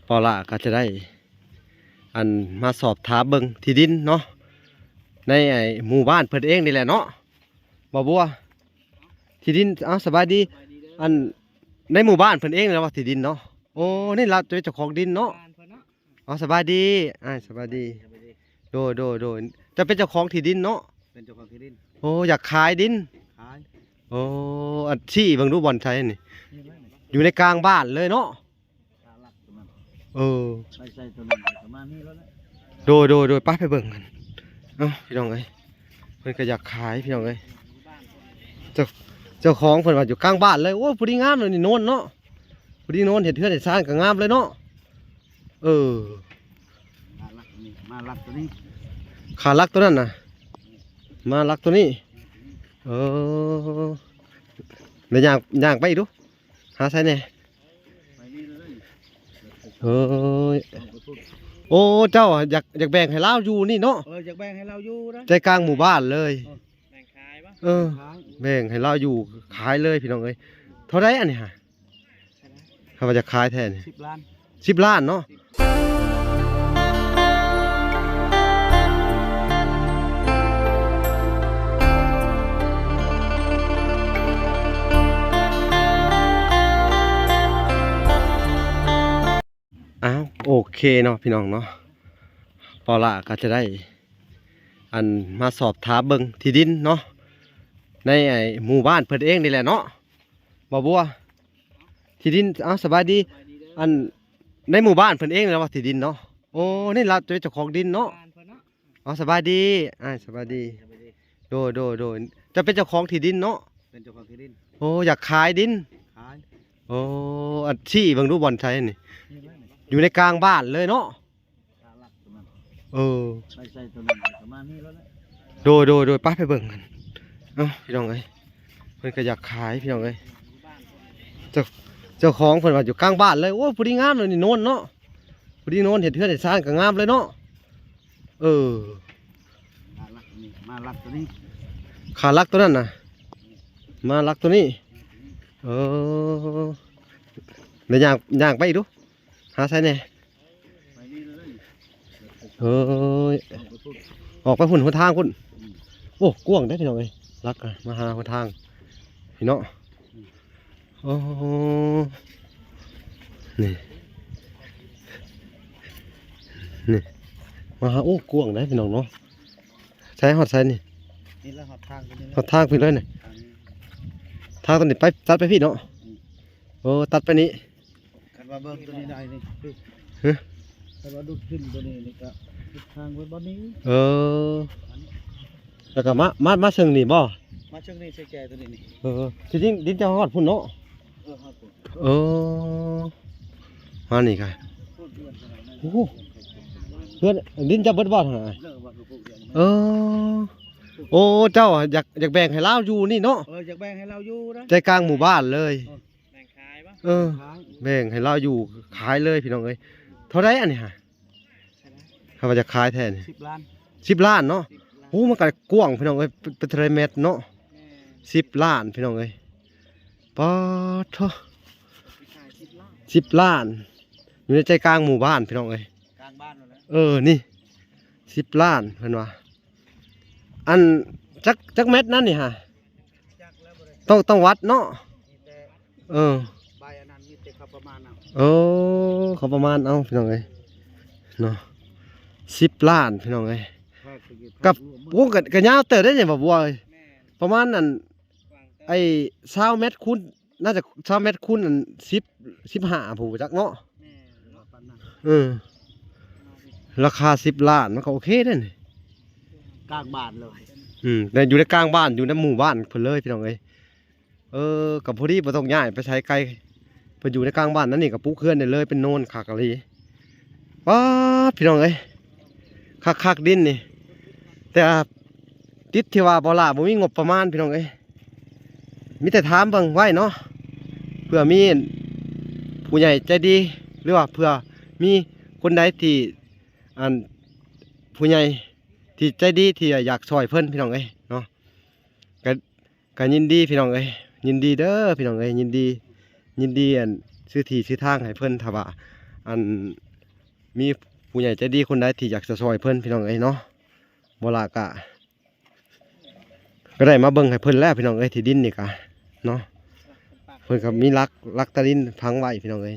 ปอหล้าก็จะได้ อัน มาสอบถามเบิ่งที่ดินเนาะ ในไอ้หมู่บ้านเพิ่นเองนี่แหละเนาะ บ่าวบัว ที่ดิน เอ้า สบายดี อัน ในหมู่บ้านเพิ่นเองนี่แหละว่าที่ดินเนาะ โอ้ นี่ล่ะเจ้าของดินเนาะ บ้านเพิ่นเนาะ อ๋อ สบายดี อ้าย สบายดี สบายดี โดย โดย โดย เจ้าเป็นเจ้าของที่ดินเนาะ เป็นเจ้าของที่ดิน โอ้ อยากขายดิน ขาย โอ้ อัน ชี้เบิ่งดูบ่อนไสนี่ นี่ไว้นี่ อยู่ในกลางบ้านเลยเนาะ ขาหลักตรงนั้น เออ ไปใส่ตรงนั้น ประมาณนี้แล้วแหละ โดย โดย โดย ไป ไปเบิ่งกัน เอ้า พี่น้องเอ้ย เพิ่นก็อยากขาย พี่น้องเอ้ย เจ้า เจ้าของเพิ่นว่าอยู่กลางบ้านเลย โอ้ พอดีงามเลยนี่ โนนเนาะ พอดีโนน เฮ็ดเฮือนเฮ็ดซานก็งามเลยเนาะ เออ มาลักตัวนี้ มาลักตัวนี้ ขาลักตัวนั้นน่ะ มาลักตัวนี้ เออ แล้วย่าง ย่างไปอีกดู หาไสแหน่ ไปนี่เลย เอ้ย เอาไปพูด โอ้ เจ้าอะอยาก อยากแบ่งให้ลาวอยู่นี่เนาะ เออ อยากแบ่งให้ลาวอยู่นะ ใจกลางหมู่บ้านเลย เออ แบ่งขายปะ เออ ขาย แบ่งให้ลาวอยู่ขายเลยพี่น้องเอ้ย เท่าใดอันนี้ฮะ เท่าใด เขาว่าจะขายแท้นี่ สิบล้าน สิบล้านเนาะ อ้าว โอเคเนาะพี่น้องเนาะ ปอหล้าก็จะได้ อัน มาสอบถามเบิ่งที่ดินเนาะ ในไอ้หมู่บ้านเพิ่นเองนี่แหละเนาะ บ่าวบัว ที่ดิน เอ้า สบายดี อัน ในหมู่บ้านเพิ่นเองนี่แหละว่าที่ดินเนาะ โอ้ นี่ล่ะเจ้าของดินเนาะ บ้านเพิ่นเนาะ อ๋อ สบายดี อ้าย สบายดี สบายดี โดย โดย โดย เจ้าเป็นเจ้าของที่ดินเนาะ เป็นเจ้าของที่ดิน โอ้ อยากขายดิน ขาย โอ้ อัน ชี้เบิ่งดูบ่อนไสนี่ นี่ไว้นี่ อยู่ในกลางบ้านเลยเนาะ ขาหลักตรงนั้น เออ ไปใส่ตรงนั้น ประมาณนี้แล้วแหละ โดย โดย โดย ไป ไปเบิ่งกัน เอ้า พี่น้องเอ้ย เพิ่นก็อยากขาย พี่น้องเอ้ย เจ้า เจ้าของเพิ่นว่าอยู่กลางบ้านเลย โอ้ พอดีงามเลยนี่ โนนเนาะ พอดีโนน เฮ็ดเฮือนเฮ็ดซานก็งามเลยเนาะ เออ มาลักตัวนี้ มาลักตัวนี้ ขาลักตัวนั้นน่ะ มาลักตัวนี้ เออ แล้วย่าง ย่างไปอีกดู หาไสแหน่ ไปนี่เลย เอ้ย ออกไปพูด ออกไปพุ้น หนทางพุ้น อืม โอ้ กว้างเด้พี่น้องเอ้ย ลักอะ มาหาหนทาง พี่เนาะ อืม โอ้ นี่ นี่ มาหา โอ้ กว้างเด้พี่น้องเนาะ ใสฮอดไสนี่ นี่ละฮอดทางไปนี่ละ ฮอดทางพี้เลยนี่ ทางนี้ ทางตรงนี้ไป ตัดไปพี้เนาะ อืม โอ้ ตัดไปนี่ คันว่าเบิ่งตัวนี้ได้นี่ ฮะ คันว่าดุดขึ้นตัวนี้นี่ก็ทิศทางไว้บ่นี้ เออ แล้วก็มา มา มาเชิงนี่บ่ มาเชิงนี่ใส่แจตัวนี้นี่ เออ ที่จริงดินจะฮอดพุ้นเนาะ เออ ฮอดพุ้น เออ มานี่ก็ พุ้นเพื่อนเท่าไหร่นะ โอ้โห เพื่อนดินจะเบิดบ่ทางไหน เลิกว่าคือปลูกเดี๋ยวนี้ เออ โอ้ เจ้าอะอยาก อยากแบ่งให้ลาวอยู่นี่เนาะ เออ อยากแบ่งให้ลาวอยู่นะ ใจกลางหมู่บ้านเลย เออ แบ่งขายปะ เออ ขาย แบ่งให้ลาวอยู่ขายเลยพี่น้องเอ้ย เท่าใดอันนี้ฮะ เท่าใด เขาว่าจะขายแท้นี่ สิบล้าน สิบล้านเนาะ สิบล้าน โอ้ มันก็กว้างพี่น้องเอ้ย เป็น เป็นเท่าใดเมตรเนาะ แม่น สิบล้านพี่น้องเอ้ย ป๊าดโธ่ ไปขายสิบล้าน สิบล้าน อยู่ในใจกลางหมู่บ้านพี่น้องเอ้ย กลางบ้านนั่นแหละ เออ นี่ สิบล้านเพิ่นว่า อัน จัก จักเมตรนั่นนี่ฮะ จักแล้วบ่ได้ ต้อง ต้องวัดเนาะ มีแต่ เออ ใบอันนั้นมีแต่เขาประมาณเอา เออ เขาประมาณเอาพี่น้องเอ้ย เนาะ สิบล้านพี่น้องเอ้ย แพงสุด กับ แพงรวมหมด โอ้ ก็ ก็ยาวเติบได้เนี่ยบ่าวบัวเอ้ย แม่น ประมาณนั้น กว้างเติบ ไอ้ ซาวเมตรคูณ น่าจะซาวเมตรคูณอัน สิบ สิบห้า ผู้จักเนาะ แม่นเนาะ ปานนั้น เออ ราคาสิบล้านมันก็โอเคเด้นี่ กลางบ้านเลย อืม แต่อยู่ในกลางบ้าน อยู่ในหมู่บ้านเพิ่นเลยพี่น้องเอ้ย เออ ก็พอดีบ่ต้องย้ายไปไสไกล เพิ่นอยู่ในกลางบ้านนั่นนี่ก็ปลูกเฮือนได้เลย เป็นโนนคักอีหลี ป๊าด พี่น้องเอ้ย คักๆ ดินนี่ แต่ติดที่ว่าบ่าวหล้าบ่มีงบประมาณพี่น้องเอ้ย มีแต่ถามเบิ่งไว้เนาะ เผื่อมีผู้ใหญ่ใจดี หรือว่าเผื่อมีคนใดที่ อัน ผู้ใหญ่ที่ใจดีที่อยากช่วยเพิ่นพี่น้องเอ้ยเนาะ ก็ ก็ยินดีพี่น้องเอ้ย ยินดีเด้อพี่น้องเอ้ย ยินดี ยินดี อัน ซื้อที่ซื้อทางให้เพิ่น ถ้าว่า ອັນ ມີຜູ້ໃຫຍ່ໃຈດີຄົນໃດທີ່ຢາກຈະຊ່ອຍເພິ່ນ ພີ່ນ້ອງເອີຍເນາະ ບໍ່ຫຼ້າກະ ກໍໄດ້ມາເບິ່ງໃຫ້ເພິ່ນແລ້ວ ພີ່ນ້ອງເອີຍ ທີ່ດິນນີ້ກະເນາະ ເພິ່ນກໍມີຫຼັກ ຫຼັກຕາດິນຝັງໄວ້ ພີ່ນ້ອງເອີຍ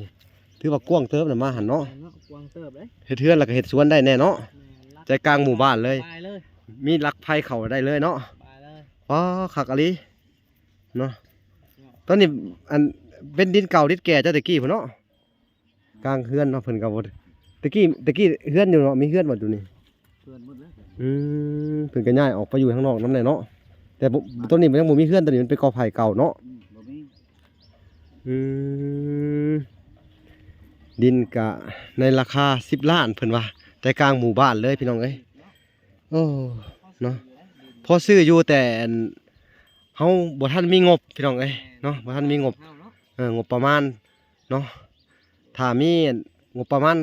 ຖືວ່າກວ້າງເຕີບນະ ມາຫັ້ນເນາະ ແມ່ນເນາະ ກວ້າງເຕີບເດ້ ເຮັດເຮືອນແລ້ວກໍເຮັດສວນໄດ້ແນ່ເນາະ ແມ່ນ ໃຈກາງໝູ່ບ້ານເລີຍ ສະບາຍເລີຍ ມີຫຼັກໄຟເຂົ້າໄດ້ເລີຍເນາະ ສະບາຍເລີຍ ອໍ ຄັກອີ່ຫຼີເນາະ ເນາະ ຕອນນີ້ ອັນ ເປັນດິນເກົ່າດິນແກ່ເຈົ້າແຕ່ກີ້ພຸ້ນເນາະ ກາງເຮືອນເນາະ ເພິ່ນກໍບໍ່ ແຕ່ກີ້ ແຕ່ກີ້ເຮືອນຢູ່ເນາະ ມີເຮືອນບໍ່ຢູ່ນີ້? ເຮືອນໝົດແລ້ວ ອືມ ເພິ່ນກໍຍ້າຍອອກໄປຢູ່ທາງນອກນຳແຫຼະເນາະ ແຕ່ບໍ່ ຕອນນີ້ມັນຍັງບໍ່ມີເຮືອນ ຕອນນີ້ມັນເປັນກໍໄຜ່ເກົ່າເນາະ ອືມ ບໍ່ມີ ອືມ ດິນກະໃນລາຄາສິບລ້ານ ເພິ່ນວ່າ ໃຈກາງໝູ່ບ້ານເລີຍ ພີ່ນ້ອງເອີຍ ໂອ້ ເນາະ ພໍຊື້ຢູ່ ແຕ່ອັນ ເຮົາບໍ່ທັນມີງົບ ພີ່ນ້ອງເອີຍເນາະ ບໍ່ທັນມີງົບ ເອີ ງົບປະມານເນາະ ຖ້າມີງົບປະມານ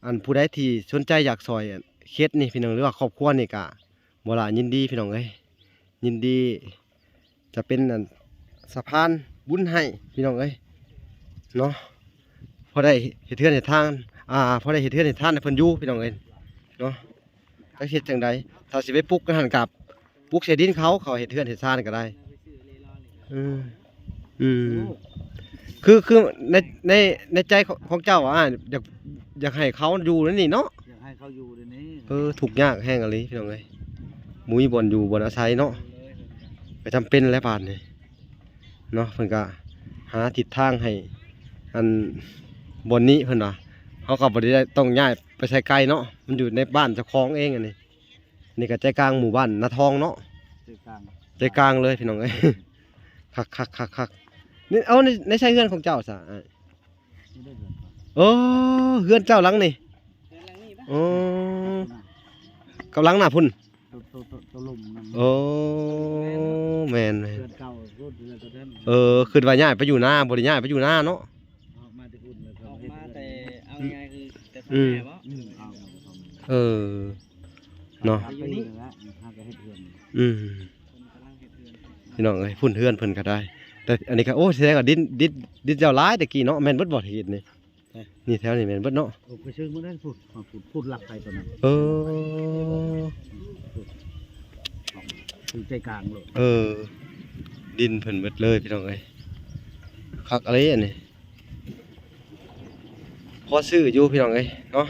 ອັນ ຜູ້ໃດທີ່ສົນໃຈຢາກຊ່ອຍເຂດນີ້ ພີ່ນ້ອງ ຫຼືວ່າຄອບຄົວນີ້ ກະບໍ່ຫຼ້າຍິນດີ ພີ່ນ້ອງເອີຍ ຍິນດີຈະເປັນ ອັນ ສະພານບຸນໃຫ້ ພີ່ນ້ອງເອີຍເນາະ ພໍໄດ້ເຮັດເຮືອນເຮັດທາງ ອ່າ ພໍໄດ້ເຮັດເຮືອນເຮັດທານໃຫ້ເພິ່ນຢູ່ ພີ່ນ້ອງເອີຍເນາະ ຈັກເຮັດຈັ່ງໃດ ຖ້າຊິໄປປຸກຫັ້ນກະ ປຸກໃສ່ດິນເຂົາ ເຂົາເຮັດເຮືອນເຮັດຊານກໍໄດ້ ອືມ ອືມ ຄື ຄືໃນ ໃນ ໃນໃຈຂອງ ຂອງເຈົ້າອະ ຢາກ ຢາກໃຫ້ເຂົາຢູ່ໃນນີ້ເນາະ ຢາກໃຫ້ເຂົາຢູ່ໃນນີ້ ເອີ ທຸກຍາກແຮງອີ່ຫຼີ ພີ່ນ້ອງເອີຍ ບໍ່ມີບ່ອນຢູ່ບ່ອນອາໄສເນາະ ກໍຈຳເປັນແຫຼະບາດນີ້ເນາະ ເພິ່ນກໍຫາທິດທາງໃຫ້ ອັນ ບ່ອນນີ້ ເພິ່ນວ່າ ເຮົາກໍບໍ່ໄດ້ຕ້ອງຍ້າຍໄປໃສໄກເນາະ ມັນຢູ່ໃນບ້ານເຈົ້າຂອງເອງ ອັນນີ້ ນີ້ກໍໃຈກາງໝູ່ບ້ານນາທອງເນາະ ໃຈກາງ ໃຈກາງເລີຍ ພີ່ນ້ອງເອີຍ ຄັກໆໆໆ ນີ້ ເອົາ ໃນ ໃນໃສເຮືອນຂອງເຈົ້າຊະອ້າຍ? ນີ້ເດີເຮືອນຂ້ອຍ ໂອ້ ເຮືອນເຈົ້າຫຼັງນີ້ ເຮືອນຫຼັງນີ້ປະ ໂອ້ ກັບຫຼັງໜ້າພຸ້ນ ໂຕ ໂຕ ໂຕ ໂຕລຸ່ມນັ້ນ ໂອ້ ແມ່ນໆ ເຮືອນເກົ່າພຸ້ນ ເຮືອນໂຕນັ້ນ ເອີ ຄິດວ່າຍ້າຍໄປຢູ່ນາ ບໍ່ໄດ້ຍ້າຍໄປຢູ່ນາເນາະ ອອກມາແຕ່ພຸ້ນເລີຍ ອອກມາແຕ່ ເອົາງ່າຍໆຄືແຕ່ພໍ່ແມ່ບໍ ອືມ ເອີ ເນາະ ຢູ່ນີ້ ຫາກໍເຮັດເຮືອນ ອືມ ພີ່ນ້ອງເອີຍ ພຸ້ນເຮືອນເພິ່ນກໍໄດ້ ແຕ່ອັນນີ້ກໍ ໂອ້ ແສດງວ່າດິນ ດິນ ດິນເຈົ້າຫຼາຍແຕ່ກີ້ເນາະ ແມ່ນເບິດບໍ່ທີ່ເຮັດນີ້? ນີ້ແຖວນີ້ແມ່ນເບິດເນາະ ໂອ້ ໄປເຊີງໝົດແລ້ວພຸ້ນ ພຸ້ນ ພຸ້ນຫຼັກໄປຕົວນັ້ນ ເອີ ຢູ່ໃຈກາງໂລດ ເອີ ດິນເພິ່ນເບິດເລີຍ ພີ່ນ້ອງເອີຍ ຄັກອີ່ຫຼີອັນນີ້ ພໍຊື້ຢູ່ ພີ່ນ້ອງເອີຍເນາະ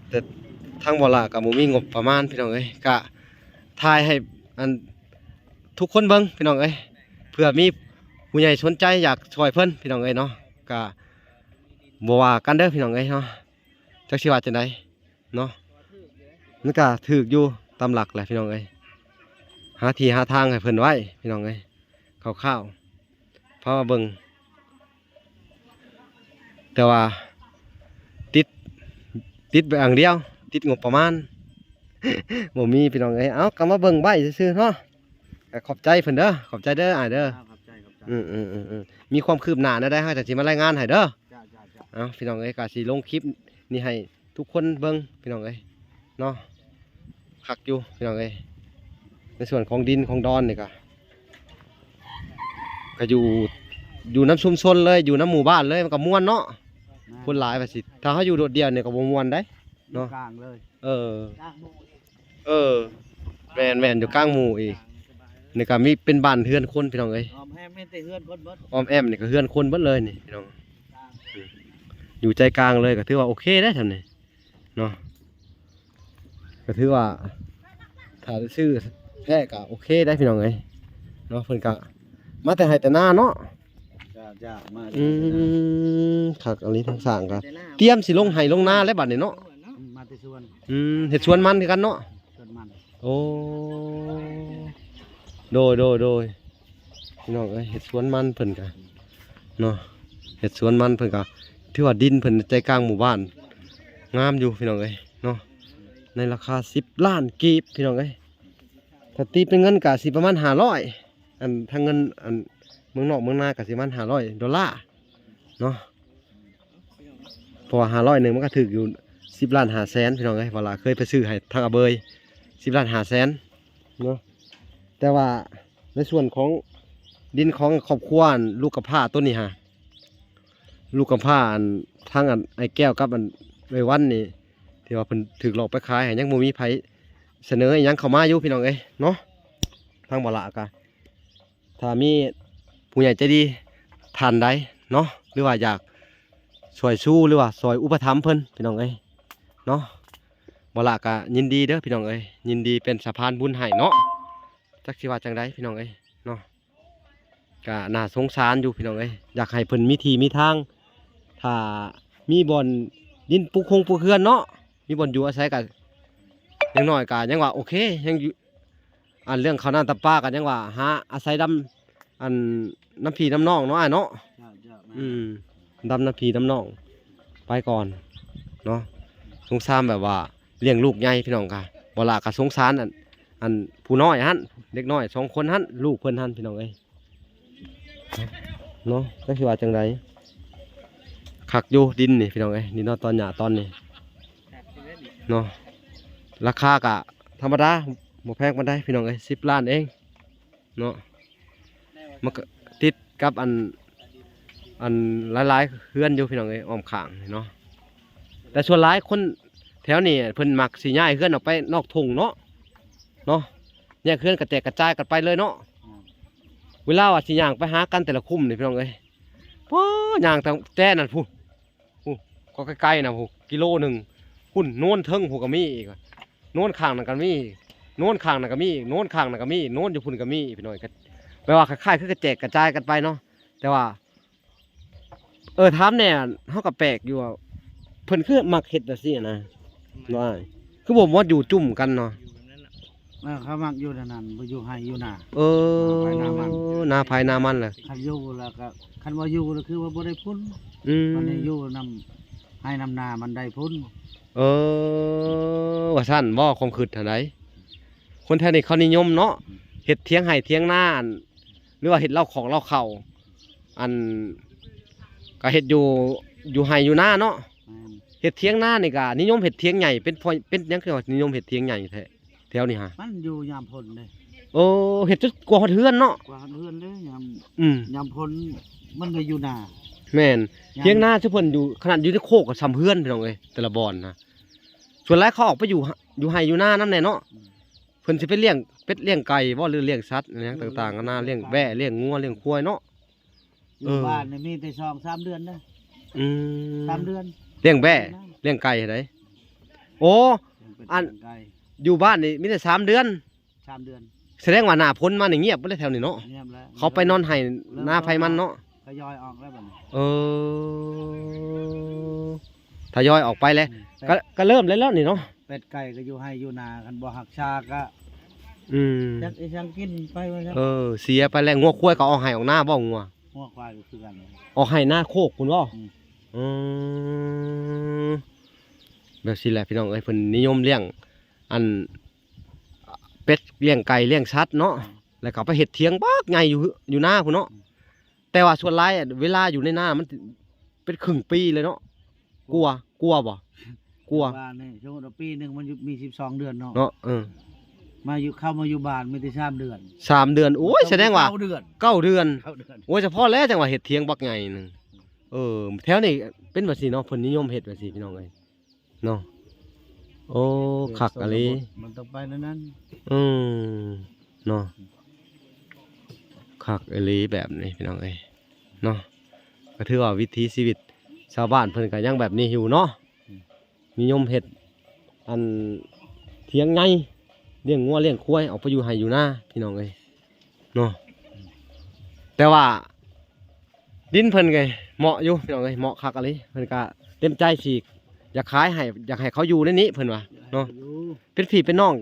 ແຕ່ທາງບໍ່ຫຼ້າກໍບໍ່ມີງົບປະມານ ພີ່ນ້ອງເອີຍ ກະຖ່າຍໃຫ້ ອັນ ທຸກຄົນເບິ່ງ ພີ່ນ້ອງເອີຍ ເພື່ອມີຜູ້ໃຫຍ່ສົນໃຈຢາກຊ່ອຍເພິ່ນ ພີ່ນ້ອງເອີຍເນາະ ກະບໍ່ວ່າກັນເດີ ພີ່ນ້ອງເອີຍເນາະ ຈັກຊິວ່າຈັ່ງໃດເນາະ ມັນກະຖືກຢູ່ຕາມຫຼັກແຫຼະ ພີ່ນ້ອງເອີຍ ຫາທີ່ຫາທາງໃຫ້ເພິ່ນໄວ້ ພີ່ນ້ອງເອີຍ ຄ່າວໆ ພາມາເບິ່ງ ແຕ່ວ່າຕິດ ຕິດແບບຢ່າງດຽວ ຕິດງົບປະມານ ບໍ່ມີ ພີ່ນ້ອງເອີຍ ເອົາ ກໍມາເບິ່ງໄວ້ຊື່ໆເນາະ ກໍຂອບໃຈເພິ່ນເດີ ຂອບໃຈເດີອ້າຍເດີ ຂອບໃຈ ຂອບໃຈ ອືມໆໆ ມີຄວາມຄືບໜ້າແນວໃດ ເຮົາກໍຊິມາລາຍງານໃຫ້ເດີ ເຈົ້າໆໆ ເອົາ ພີ່ນ້ອງເອີຍ ກໍຊິລົງຄລິບນີ້ໃຫ້ ທຸກຄົນເບິ່ງ ພີ່ນ້ອງເອີຍເນາະ ຄັກຢູ່ ພີ່ນ້ອງເອີຍ ໃນສ່ວນຂອງດິນຂອງດອນນີ້ກະ ກະຢູ່ ຢູ່ນຳຊຸມຊົນເລີຍ ຢູ່ນຳໝູ່ບ້ານເລີຍ ມັນກະມ່ວນເນາະ ແມ່ນ ຄົນຫຼາຍວ່າຊິ ຖ້າເຮົາຢູ່ໂດດດ່ຽວນີ້ກະບໍ່ມ່ວນໃດເນາະ ຢູ່ກາງເລີຍ ເອີ ກາງໝູ່ອີກ ເອີ ແມ່ນໆ ຢູ່ກາງໝູ່ອີກ ກາງສະບາຍເລີຍ ນີ້ກະມີເປັນບ້ານເຮືອນຄົນ ພີ່ນ້ອງເອີຍ ອ້ອມແອ້ມມີແຕ່ເຮືອນຄົນເບິດ ອ້ອມແອ້ມນີ້ກະເຮືອນຄົນເບິດເລີຍນີ້ ພີ່ນ້ອງ ກາງ ຢູ່ໃຈກາງເລີຍ ກະຖືວ່າໂອເຄເດ້ ຊ່ຳນີ້ ເນາະ ກໍຖືວ່າຖ້າຊື້ແທ້ກໍໂອເຄໄດ້ພີ່ນ້ອງເອີຍເນາະ ເພິ່ນກໍມາແຕ່ໄຮ່ແຕ່ນາເນາະ ຈ້າໆ ມາ ອືມ ຄັກອີ່ຫຼີ ທາງສ້າງກໍຕຽມຊິລົງໄຮ່ລົງນາແລ້ວບັດນີ້ເນາະ ອືມ ມາແຕ່ສວນ ອືມ ເຮັດສວນມັນຄືກັນເນາະ ສວນມັນ ໂອ້ ໂດຍໆໆ ພີ່ນ້ອງເອີຍ ເຮັດສວນມັນເພິ່ນກະເນາະ ເຮັດສວນມັນເພິ່ນກະ ຖືວ່າດິນເພິ່ນໃຈກາງໝູ່ບ້ານ ງາມຢູ່ພີ່ນ້ອງເອີຍເນາະ ໃນລາຄາສິບລ້ານກີບພີ່ນ້ອງເອີຍ ຖ້າຕີເປັນເງິນກະຊິປະມານຫ້າຮ້ອຍ ອັນ ທາງເງິນ ອັນ ເມືອງນອກເມືອງນາກະຊິປະມານຫ້າຮ້ອຍໂດລາເນາະ ເພາະວ່າຫ້າຮ້ອຍໜຶ່ງມັນກໍຖືກຢູ່ສິບລ້ານຫ້າແສນ ພີ່ນ້ອງເອີຍ ເວລາເຄີຍໄປຊື້ໃຫ້ທາງອາເບີຍ ສິບລ້ານຫ້າແສນເນາະ ແຕ່ວ່າໃນສ່ວນຂອງດິນຂອງຄອບຄົວລູກກັບພ້າໂຕນີ້ຫາ ລູກກຳພ້າ ອັນ ທັງ ອັນ ອ້າຍແກ້ວກັບ ອັນ ເອື້ອຍວັນນີ້ ທີ່ວ່າເພິ່ນຖືກຫຼອກໄປຂາຍ ຍັງບໍ່ມີໃຜສະເໜີອີ່ຫຍັງເຂົ້າມາຢູ່ ພີ່ນ້ອງເອີຍເນາະ. ທາງບໍ່ລະກະ ຖ້າມີຜູ້ໃຫຍ່ໃຈດີທ່ານໃດເນາະ ຫຼືວ່າຢາກຊ່ວຍຊູ ຫຼືວ່າຊ່ອຍອຸປະຖຳເພິ່ນ ພີ່ນ້ອງເອີຍເນາະ, ບໍ່ລະກະຍິນດີເດີ ພີ່ນ້ອງເອີຍ, ຍິນດີເປັນສະພານບຸນໃຫ້ເນາະ. ຈັກຊິວ່າຈັ່ງໃດ ພີ່ນ້ອງເອີຍເນາະ, ກະໜ້າສົງສານຢູ່ ພີ່ນ້ອງເອີຍ. ຢາກໃຫ້ເພິ່ນມີທີ່ມີທາງ ຖ້າມີບ່ອນດິນປູກຄົງປູກເຮືອນເນາະ, ມີບ່ອນຢູ່ອາໄສກະ ຢ່າງໜ້ອຍກະຍັງວ່າໂອເຄ, ຍັງຢູ່ ອັນເລື່ອງເຂົ້ານ້ຳຕຳປາກໍຍັງວ່າຫາອາໄສດຳ ອັນ ນຳພີ່ນຳນ້ອງເນາະ ອ້າຍເນາະ. ເຈົ້າ ເຈົ້າ ແມ່ນ ອືມ ດຳນຳພີ່ນຳນ້ອງໄປກ່ອນເນາະ. ສົງສານແບບວ່າລ້ຽງລູກໃຫຍ່ ພີ່ນ້ອງກະ ບໍ່ລະກະສົງສານ ອັນ ອັນຜູ້ນ້ອຍຫັ້ນ ເດັກນ້ອຍສອງຄົນຫັ້ນ ລູກເພິ່ນຫັ້ນ ພີ່ນ້ອງເອີຍເນາະ. ຈັກຊິວ່າຈັ່ງໃດ ຄັກຢູ່ດິນນີ້ ພີ່ນ້ອງເອີຍ, ດິນເນາະ ຕອນຫຍ້າຕອນນີ້ເນາະ. ລາຄາກະທຳມະດາ ບໍ່ແພງປານໃດ ພີ່ນ້ອງເອີຍ, ສິບລ້ານເອງເນາະ. ມັນກະຕິດກັບອັນ ອັນຫຼາຍໆເຮືອນຢູ່ ພີ່ນ້ອງເອີຍ, ອ້ອມຂ້າງນີ້ເນາະ. ແຕ່ສ່ວນຫຼາຍຄົນແຖວນີ້ເພິ່ນມັກຊິຍ້າຍເຮືອນອອກໄປນອກທົ່ງເນາະ ເນາະ, ແຍກເຮືອນກະແຕກກະຈາຍກັນໄປເລີຍເນາະ. ເວລາວ່າຊິຍ່າງໄປຫາກັນແຕ່ລະຄຸ້ມນີ້ ພີ່ນ້ອງເອີຍ, ໂອ້ ຍ່າງແຕ່ ແຕ່ນັ້ນພຸ້ນ ພຸ້ນ ກໍໄກໆນະ ພຸ້ນ ກິໂລໜຶ່ງ ພຸ້ນ ໂນນເທິງພຸ້ນກໍມີອີກ, ໂນນຂ້າງນັ້ນກໍມີ, ໂນນຂ້າງນັ້ນກໍມີ, ໂນນຂ້າງນັ້ນກໍມີ, ໂນນຢູ່ພຸ້ນກໍມີ ພີ່ນ້ອງ. ກໍແປວ່າຄ້າຍໆຄືກະແຈກກະຈາຍກັນໄປເນາະ. ແຕ່ວ່າ ເອີ ຖາມແດ່ ເຮົາກໍແປກຢູ່ວ່າ ເພິ່ນຄືມັກເຮັດແບບຊີ້ນະ ວ່າ ຄືບໍ່ມາຢູ່ຈຸ້ມກັນເນາະ. ເອີ ເຂົາມັກຢູ່ແນວນັ້ນ ບໍ່ຢູ່ໄຮ່ຢູ່ນາ. ເອີ ນາໃຜນາມັນ ນາໃຜນາມັນແຫຼະ. ຄັນຢູ່ແລ້ວກໍ ຄັນວ່າຢູ່ແລ້ວຄືວ່າບໍ່ໄດ້ຜົນ. ອືມ ມັນໄດ້ຢູ່ນຳໄຮ່ນຳນາມັນໄດ້ຜົນ. ເອີ ວ່າຊັ້ນບໍ ຄວາມຄິດຫັ້ນໃດ. ຄົນແຖວນີ້ເຂົານິຍົມເນາະ ເຮັດຖຽງໄຮ່ຖຽງນາ ອັນ ຫຼືວ່າເຮັດເລົ້າຂອງເລົ້າເຂົ້າ ອັນ ກໍເຮັດຢູ່ ຢູ່ໄຮ່ຢູ່ນາເນາະ. ແມ່ນ ເຮັດຖຽງນານີ້ກໍນິຍົມເຮັດຖຽງໃຫຍ່ ເປັນພໍ່ ເປັນຫຍັງຄືວ່ານິຍົມເຮັດຖຽງໃຫຍ່ແທ້ ແຖວນີ້ຫາ? ມັນຢູ່ຍາມຝົນເດ້. ໂອ້ ເຮັດຈົນກວ່າຮອດເຮືອນເນາະ. ກວ່າຮອດເຮືອນເດ້ ຍາມ ອືມ ຍາມຝົນມັນກໍຢູ່ນາ. ແມ່ນ ຍາມ ຖຽງນາຊຸເພິ່ນຢູ່ ຂະໜາດຢູ່ໃນໂຄກກໍສ່ຳເຮືອນ ພີ່ນ້ອງເອີຍ ແຕ່ລະບ່ອນນະ. ສ່ວນຫຼາຍເຂົາອອກໄປຢູ່ ຢູ່ໄຮ່ຢູ່ນານຳແດ່ເນາະ. ອືມ ເພິ່ນຊິໄປລ້ຽງເປັດລ້ຽງໄກ່ບໍ ຫຼືລ້ຽງສັດອີ່ຫຍັງຕ່າງໆນານາ ລ້ຽງແບ້ ລ້ຽງງົວ ລ້ຽງຄວາຍເນາະ. ຢູ່ ເອີ ບ້ານນີ້ມີແຕ່ສອງສາມເດືອນເດ້. ອືມ ສາມເດືອນ ລ້ຽງແບ້ ລ້ຽງໄກ່ໃດ. ໂອ້ ລ້ຽງເປັດ ອັນ ລ້ຽງໄກ່ ຢູ່ບ້ານນີ້ມີແຕ່ສາມເດືອນ. ສາມເດືອນ ສະແດງວ່າໜ້າຝົນມານີ້ງຽບເບິດແລ້ວແຖວນີ້ເນາະ. ງຽບແລ້ວ ເຂົາໄປນອນໄຮ່ນາໃຜມັນເນາະ. ທະຍອຍອອກແລ້ວບັດນີ້. ເອີ ທະຍອຍອອກໄປແລ້ວ. ອືມ ກໍ ກໍເລີ່ມແລ້ວນີ້ເນາະ. ເປັດໄກ່ກໍຢູ່ໄຮ່ຢູ່ນາ ຄັນບໍ່ຮັກສາກໍ ອືມ ຈັກອີ່ຫຍັງກິນໄປວ່າຊັ້ນ. ເອີ ເສຍໄປແລ້ວ. ງົວຄວາຍກໍອອກໄຮ່ອອກນາບໍ? ງົວ ງົວຄວາຍກໍຄືກັນ ອອກໄຮ່ນາໂຄກພຸ້ນບໍ? ອືມ ອືມ ແບບຊີ້ແຫຼະ ພີ່ນ້ອງເອີຍ. ເພິ່ນນິຍົມລ້ຽງ ອັນ ເປັດ ລ້ຽງໄກ່ ລ້ຽງສັດເນາະ. ອືມ ແລ້ວກໍໄປເຮັດຖຽງບັກໃຫຍ່ຢູ່ ຢູ່ນາພຸ້ນເນາະ. ອືມ ແຕ່ວ່າສ່ວນຫຼາຍເວລາຢູ່ໃນນາມັນເປັນຄຶ່ງປີເລີຍເນາະ. ກວ່າ ກວ່າບໍ? ກວ່າ ຢູ່ບ້ານນີ້ ສົມມຸດວ່າປີໜຶ່ງມັນຢູ່ ມີສິບສອງເດືອນເນາະ. ເນາະ ເອີ ມາຢູ່ ເຂົ້າມາຢູ່ບ້ານມີແຕ່ສາມເດືອນ. ສາມເດືອນ ໂອ້ຍ ສະແດງວ່າເກົ້າເດືອນ ເກົ້າເດືອນ. ເກົ້າເດືອນ ໂອ້ຍ ສະເພາະແລ້ວຈັ່ງວ່າເຮັດຖຽງບັກໃຫຍ່ໜຶ່ງ. ອືມ ເອີ ແຖວນີ້ເປັນແບບຊີ້ເນາະ ເພິ່ນນິຍົມເຮັດແບບຊີ້ ພີ່ນ້ອງເອີຍ. ເນາະ ໂອ້ ເອີ ຊົນນະບົດ ຄັກອີ່ຫຼີ ມັນຕ້ອງໄປແນວນັ້ນ. ອືມ ເນາະ ຄັກອີ່ຫຼີແບບນີ້ ພີ່ນ້ອງເອີຍເນາະ. ກໍຖືວ່າວິຖີຊີວິດຊາວບ້ານເພິ່ນກໍຍັງແບບນີ້ຢູ່ເນາະ. ອືມ ນິຍົມເຮັດ ອັນ ຖຽງໃຫຍ່ ລ້ຽງງົວລ້ຽງຄວາຍ ອອກໄປຢູ່ໄຮ່ຢູ່ນາ ພີ່ນ້ອງເອີຍເນາະ. ແຕ່ວ່າ ດິນເພິ່ນກໍເໝາະຢູ່ ພີ່ນ້ອງເອີຍ ເໝາະຄັກອີ່ຫຼີ. ເພິ່ນກໍເຕັມໃຈຊິຢາກຂາຍໃຫ້ ຢາກໃຫ້ເຂົາຢູ່ໃນນີ້ ເພິ່ນວ່າເນາະ. ເປັນພີ່ເປັນນ້ອງ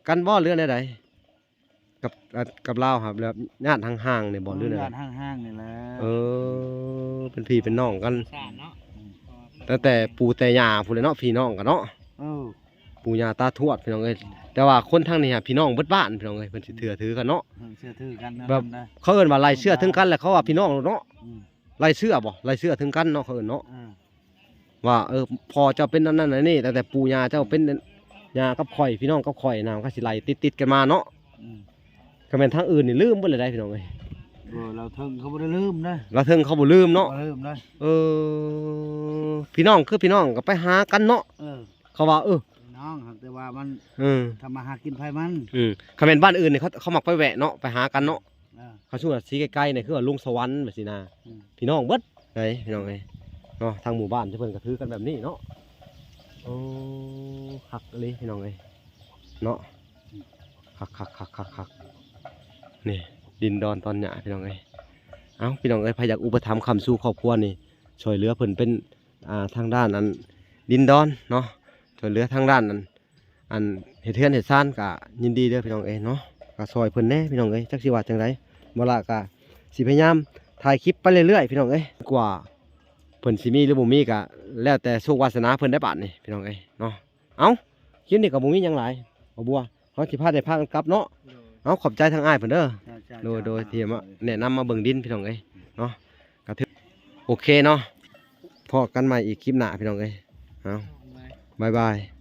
ກັນບໍ ຫຼືແນວໃດ ກັບ ກັບລາວຫັ້ນ ແບບຍາດຫ່າງໆນີ້ບໍ ຫຼືແນວໃດ? ຍາດຫ່າງໆນີ້ແຫຼະ. ເອີ ເປັນພີ່ເປັນນ້ອງກັນ ສງສານເນາະ. ອືມ ຕັ້ງແຕ່ປູ່ແຕ່ຍ່າພຸ້ນແຫຼະເນາະ ພີ່ນ້ອງກັນເນາະ. ເອີ ປູ່ຍ່າຕາທວດ ພີ່ນ້ອງເອີຍ. ແຕ່ວ່າຄົນທາງນີ້ຫາພີ່ນ້ອງເບິດບ້ານ ພີ່ນ້ອງເອີຍ ເພິ່ນຊິເຊື່ອຖືກັນເນາະ. ເພິ່ນເຊື່ອຖືກັນ ແບບເຂົາເອີ້ນວ່າໄລ່ເຊື້ອເຖິງກັນ ແລ້ວເຂົາວ່າພີ່ນ້ອງໂລດເນາະ. ອືມ ໄລ່ເຊື້ອບໍ ໄລ່ເຊື້ອເຖິງກັນເນາະ ເຂົາເອີ້ນເນາະ. ເອີ ວ່າ ເອີ ພໍ່ເຈົ້າເປັນອັນນັ້ນອັນນີ້ ຕັ້ງແຕ່ປູ່ຍ່າເຈົ້າເປັນຍ່າກັບຂ້ອຍ ພີ່ນ້ອງກັບຂ້ອຍນະ ມັນກໍຊິໄລ່ຕິດໆກັນມາເນາະ. ອືມ ຄັນແມ່ນທາງອື່ນນີ້ລືມເບິດແລ້ວໃດ໋ ພີ່ນ້ອງເອີຍ. ບໍ່ ລາວເທິງເຂົາບໍ່ໄດ້ລືມນະ ລາວເທິງເຂົາບໍ່ລືມເນາະ ບໍ່ລືມນະ ເອີ ພີ່ນ້ອງຄືພີ່ນ້ອງກໍໄປຫາກັນເນາະ ເອີ ເຂົາວ່າ ເອີ ພີ່ນ້ອງ ຫາກແຕ່ວ່າມັນ ເອີ ທຳມາຫາກິນໃຜມັນ ອືມ ຄັນແມ່ນບ້ານອື່ນນີ້ ເຂົາ ເຂົາມັກໄປແວະເນາະ ໄປຫາກັນເນາະ ເອີ ຄັນສົມມຸດວ່າສີໃກ້ໆນີ້ ຄືວ່າລົງສະຫວັນແບບຊີ້ນະ ອືມ ພີ່ນ້ອງເບິດໃດພີ່ນ້ອງເອີຍເນາະ ທາງໝູ່ບ້ານເພິ່ນກໍຖືກັນແບບນີ້ເນາະ ໂອ້ ຄັກອີ່ຫຼີພີ່ນ້ອງເອີຍເນາະ ຄັກໆໆໆໆ ນີ້ ດິນດອນຕອນຫຍ້າພີ່ນ້ອງເອີຍ ເອົ້າ ພີ່ນ້ອງເອີຍ ໃຜຢາກອຸປະຖຳຄ້ຳຊູຄອບຄົວນີ້ ຊ່ວຍເຫຼືອເພິ່ນເປັນ ອ່າ ທາງດ້ານອັນດິນດອນເນາະ ຊ່ວຍເຫຼືອທາງດ້ານອັນ ອັນເຮັດເຮືອນເຮັດຊານ ກະຍິນດີເດີພີ່ນ້ອງເອີຍເນາະ ກະຊ່ອຍເພິ່ນແດ່ພີ່ນ້ອງເອີຍ ຈັກຊິວ່າຈັ່ງໃດ ບໍ່ລະກະຊິພະຍາຍາມຖ່າຍຄລິບໄປເລື້ອຍໆພີ່ນ້ອງເອີຍ ກວ່າເພິ່ນຊິມີຫຼືບໍ່ມີກະແລ້ວແຕ່ໂຊກວາສະໜາເພິ່ນໄດ້ບາດນີ້ພີ່ນ້ອງເອີຍເນາະ ເອົ້າ ຄລິບນີ້ກໍບໍ່ມີຫຍັງຫຼາຍ ບໍ່ບົວ ເຮົາຊິພາໄດ້ພາກັນກັບເນາະ ໂດຍ ເອົາ ຂອບໃຈທາງອ້າຍເພິ່ນເດີ ເຈົ້າ ໂດຍ ເຈົ້າ ໂດຍ ເຈົ້າ ທີ່ມາ ໂດຍ ແນະນຳມາເບິ່ງດິນພີ່ນ້ອງເອີຍເນາະ ກໍຖື ໂອເຄເນາະ ພໍ້ກັນໃໝ່ອີກຄລິບໜ້າພີ່ນ້ອງເອີຍ ເອົາ ບາຍບາຍ ບາຍບາຍ